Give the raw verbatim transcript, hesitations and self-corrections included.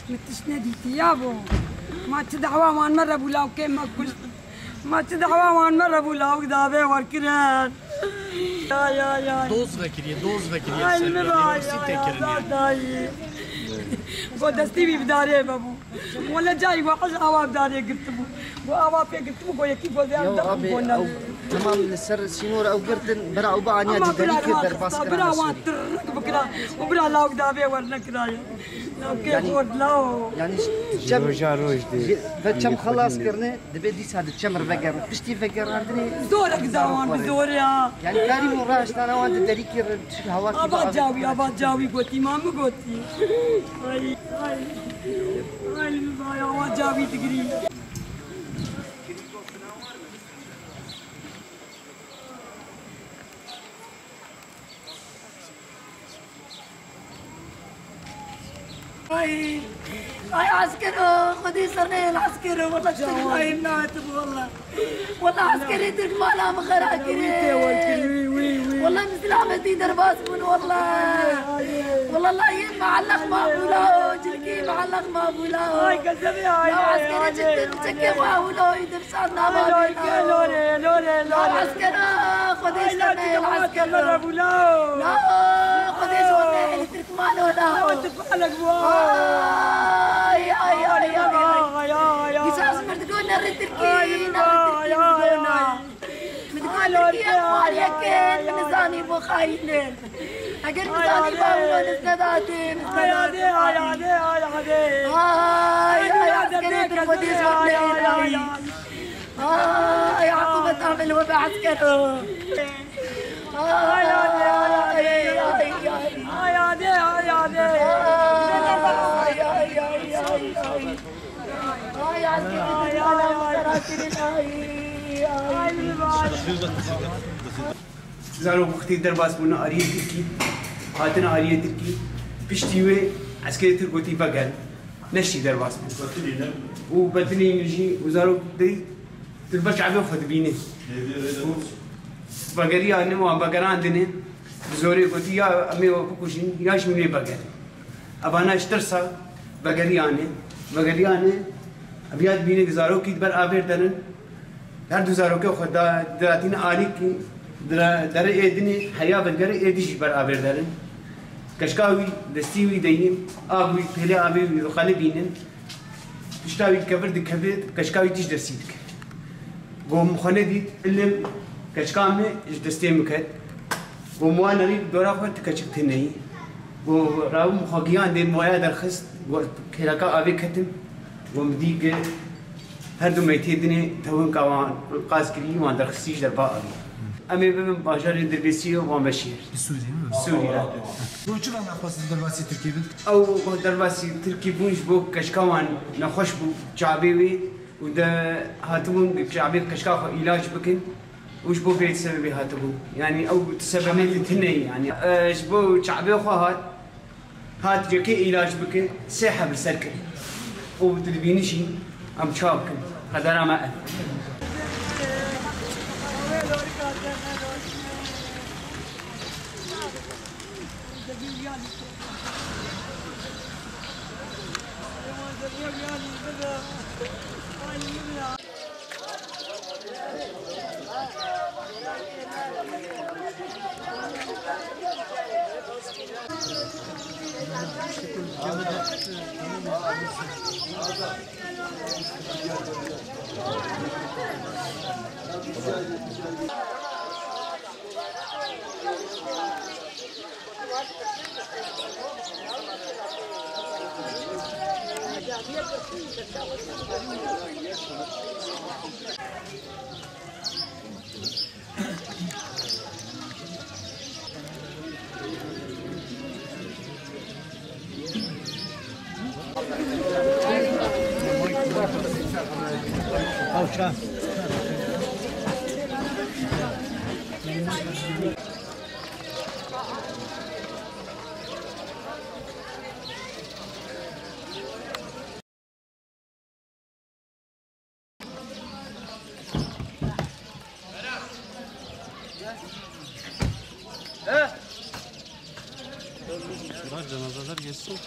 Min tişt nedîtî yabo. Ma çi dehwa wan me re bû lawkê me kuşt. Ma çi dehwa wan me re bû lawk davê werkirin. Ya, ya, ya. Doz vekiriye, doz vekiriye. Ay, ser mi vay, ya, ya, têkiriniye. Dayî. Go destî wî bi darê me bû. Wele cayî we qij awa bi darê girtibû. Go awa pê girtibû, go yekî go zê ew deq abi, go ew nemî. Temam li ser sînor ew girtin, bira ew bianiya di derî kir derbas kirana. Bira wan tirrik bikira. Û bira lawk davê wernekiraya. Lawkê xort law. Yani çem, roja roj dê. Ve çem xelas kirine, dibe dîsa di çem re vegerin. Piştî vegerandinê zorek dawan bi zorê ha. Yani karî û raştana wan di derî kirin, çi hava ki. Ava cawî, ava cawî gotî, ma mi gotî. Ay, ay. Ay, ay, ava cawî digirî. Ay, ay, eskero, Xwedê ser neyê eskero, wela tiştek nayê, naetibû, wela. Wela eskerê Tirk mala min xera kiriye. Wela min silametî derbas bûn, wela. Wela la yên meelleq mabûla o, cilkî meelleq mabûla o. Ay, kesebê ay, ya ay, eskerê ay, çektir, ay, çekê ay. Xwe hûlo, îdir. Ay, lorê, lorê, lorê, lorê. Eskera, Xwedê ji te neyê, eskera. La, Xwedê ji we neyê, li Tirkmano da. Ay, ay, ay, ay, ay. Dîsa ez mir digo nerê Tirkî, nerê Tirkî min digo na. Min digo Tirkî, em xwariyekê, min nizanî bo xayînin. Eger bizanî bavlo niznedatê, niznedatê. Ay, ay, ay, ay, ay. Ay, ay, eskerê Tirk Xwedê ji we neyê, ay. Ay, Yaqûb, ez amel we be eskero. Ay, ay, ay, ay. Ay, ay, ay, ay. Ay, ay, ay, ay, ay. Ay, eskerê Tirk mala min xera kirin, ay, ay. Zarok wextê derbas bûne aliyê Tirkî, hatine aliyê Tirkî, piştî wê eskerê Tirk gotî vegerin. Neştî derbas bû. Û betilî min jî û zarok dê tu li ber çavê xwe dibînî. Û vegeriyane wan vegerandine, bi zorê gotî ya em ê we bikujin ya jî min ê vegerin. Evana ji tirsa vegeriyane, vegeriyane, ev ya dibîne ku zarokî di ber avêr derin. Her du zarokê xwe da, diratîne alîkî, dira-, derê ê dinê, heya vengerê ê dî jî ber avêr derin. Keşka wî, destî wî deyîn, av wî, pêlê avê wî, xelibînin. Pişta wî dikevir, dikevir, keşka wî tîj dersî dike. Go min xwe nedît, ilim, keşka min ji destê min ket. Go min wa nerî dora xwe ti keçik tê neyî. Go rawim xwe giyandê min waya derxist, go kêleka avê ketim, go min dî ku her du meytê dinê tewinka wan qaz kirî, wan derxistî ji derba avê. Em ê bibin bajarê Dirbêsiyê û wan veşiyê. Sûrî, mi? Sûrî, ha. Go çi ve nexwest li derbasî Tirkî bin? Ew derbasî Tirkî bûn ji bo keşka wan nexweş bû, çavê wê û de hatibûn çavê keşka xwe îlac bikin. Û ji bo vê sebebê hatibû. Yanî ew sebebê tune ye, yanî, e, ji bo çavê xwe hat, hat cekê îlac bike, sê heb li ser kir. Û tu dibînî jî em çawa bikin? Qedera me ev. Bırak cenazeler geçsin.